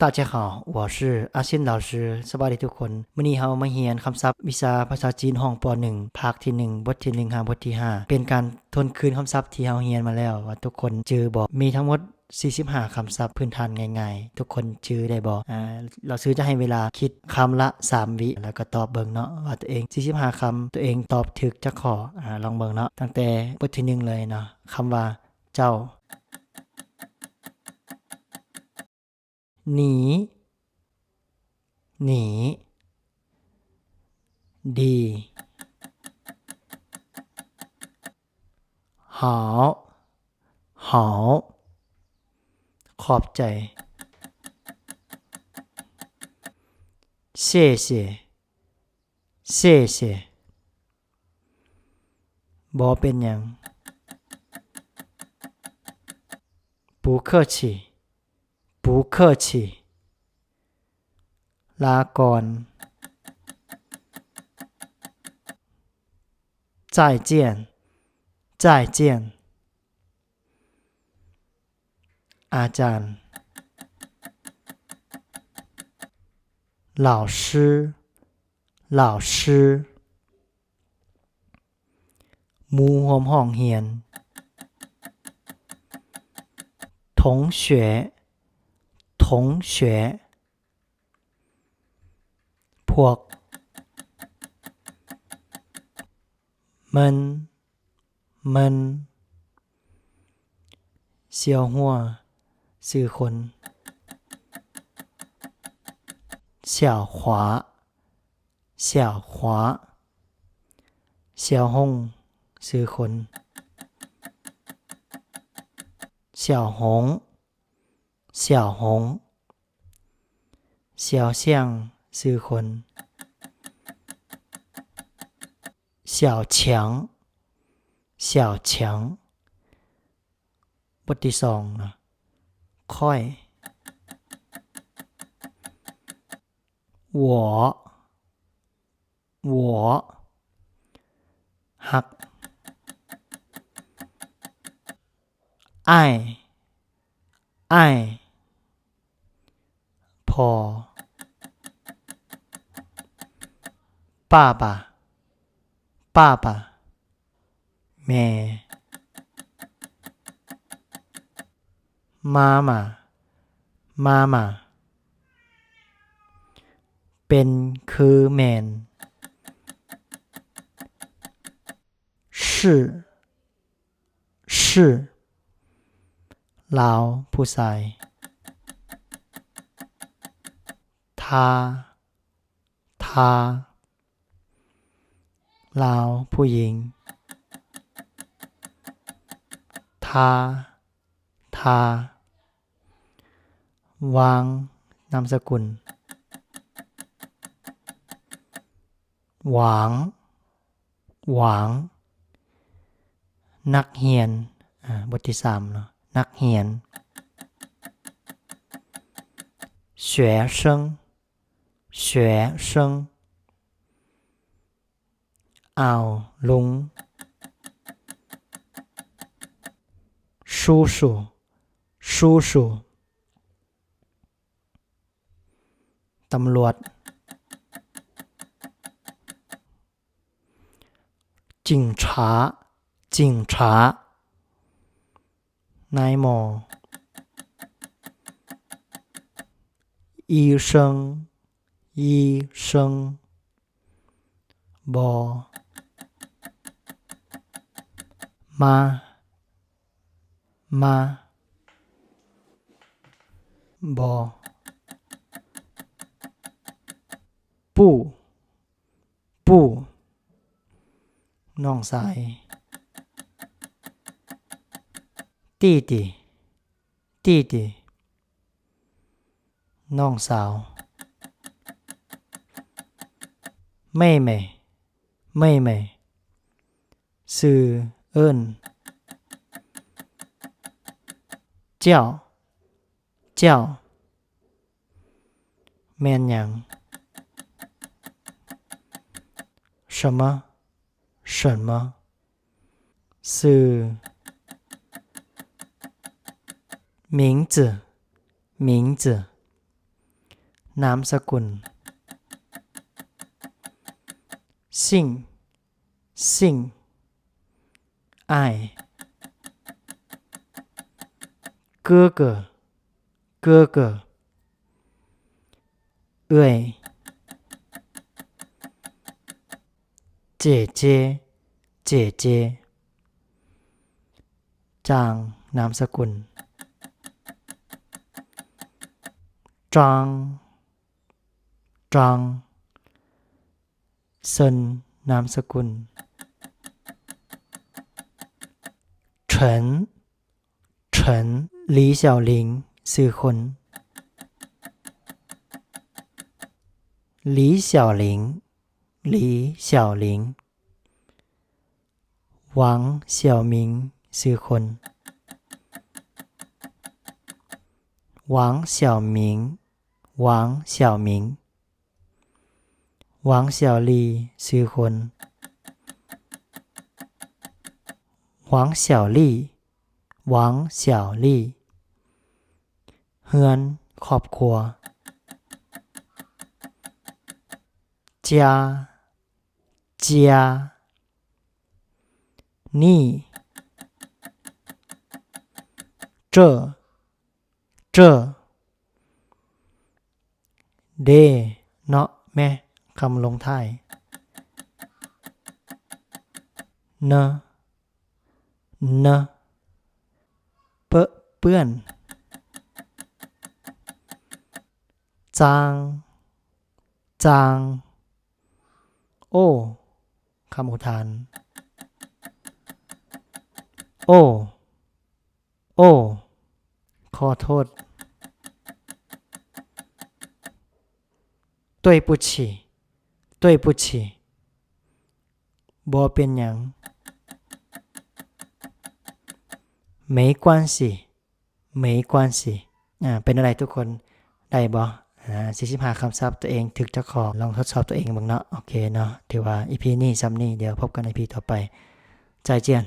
大家好，我是阿信老师。 ສະບາຍດີທຸກຄົນ. ມື້ນີ້ເຮົາມາຮຽນຄຳສັບວິຊາພາສາຈີນຫ້ອງ ປໍໜຶ່ງ ພາກທີໜຶ່ງ ບົດທີໜຶ່ງ ຫາ ບົດທີຫ້າ ເປັນການ ທົນຄືນຄຳສັບທີ່ເຮົາຮຽນມາແລ້ວວ່າທຸກຄົນຈື່ບໍ່? ມີທັງໝົດສີ່ສິບຫ້າຄຳສັບພື້ນຖານງ່າຍໆ. ທຸກຄົນຈື່ໄດ້ບໍ່? ອາ ລາວຊື່ຈະໃຫ້ເວລາຄິດຄຳລະສາມວິ ແລ້ວກໍຕອບເບິ່ງເນາະວ່າຕົວເອງ ສີ່ສິບຫ້າຄຳ ຕົວເອງຕອບຖືກຈັກຂໍ້. ອາ ລອງເບິ່ງເນາະ ຕັ້ງແຕ່ບົດທີໜຶ່ງເລີຍເນາະ. ຄຳວ່າ ເຈົ້າ. ໜີ ໜີ ດີ ຫາວ ຫາວ ຂອບໃຈ ເຊເຊ ເຊເຊ ບໍ່ເປັນຫຍັງ 不客气 不客气 ລາກ່ອນ 再见 再见 ອາຈານ 老师 老师 ໝູ່ຮ່ວມຫ້ອງຮຽນ 同学 同学 ພວກ 们 们 ຊຽວຫົວ ຊື່ຄົນ 小华 小华 ຊຽວຫົງ ຊື່ຄົນ 小红 小红 ຊຽວຊຽງ ຊື່ຄົນ 小强 小强 ບົດທີສອງເນາະ ຂ້ອຍ 我 我 ຮັກ 爱 爱 ພໍ່ 爸爸 爸爸 ແມ່ 妈妈 妈妈 ເປັນ ຄື ແມ່ນ 是 是 ລາວ ຜູ້ຊາຍ 他 他 ລາວ ຜູ້ຍິງ 他 他 ວາງ ນາມສະກຸນ หวัง หวัง ນັກຮຽນ ອາ ບົດທີສາມເນາະ ນັກຮຽນ 学生 学生 ອາວ ລຸງ 叔叔 叔叔 ຕຳຫຼວດ 警察 警察 ນາຍໝໍ 医生 医生 ບໍ່ 妈 妈 ບໍ່ ปู่ ปู่ ນ້ອງຊາຍ 弟弟 弟弟 ນ້ອງສາວ 妹妹 妹妹 ຊື່ ເອີ້ນ 叫 叫 ແມ່ນຫຍັງ 什么 什么 ຊື່ 名字 名字 ເ ນາມສະກຸນ 姓 姓 ອ້າຍ 哥哥 哥哥 ເອື້ອຍ 姐姐 姐姐 ຈາງ ນາມສະກຸນ 张 张 ເຊິນ ນາມສະກຸນ 陈 陈 ລີ ສຽວ ລິງ ຊື່ຄົນ 李小玲 李小玲 หวัง เสี่ยวหมิง ຊື່ຄົນ หวัง เสี่ยวหมิง หวัง เสี่ยวหมิง หวัง เสี่ยวหลี ຊື່ຄົນ หวัง เสี่ยวหลี หวัง เสี่ยวหลี ເຮືອນ ຄອບຄົວ 家 家 你 这 这 เด ເນາະ ແມ ຄຳລົງທ້າຍ เน เน ເປ ເປື້ອນ จาง จาง โอ้ ຄຳອຸທານ โอ้ โอ้ ຂໍໂທດ 对不起 对不起 ບໍ່ເປັນຫຍັງ 没关系 没关系 ອ່າ ເປັນຈັ່ງໃດທຸກຄົນ ໄດ້ບໍ່? ອ່າ ສີ່ສິບຫ້າຄຳສັບ ຕົວເອງຖືກຈັກຂໍ້ ລອງທົດສອບຕົວເອງເບິ່ງເນາະ. ໂອເຄເນາະ ຖືວ່າອີພີນີ້ສ່ຳນີ້ ດຽວພົບກັນອີພີຕໍ່ໄປ 再见.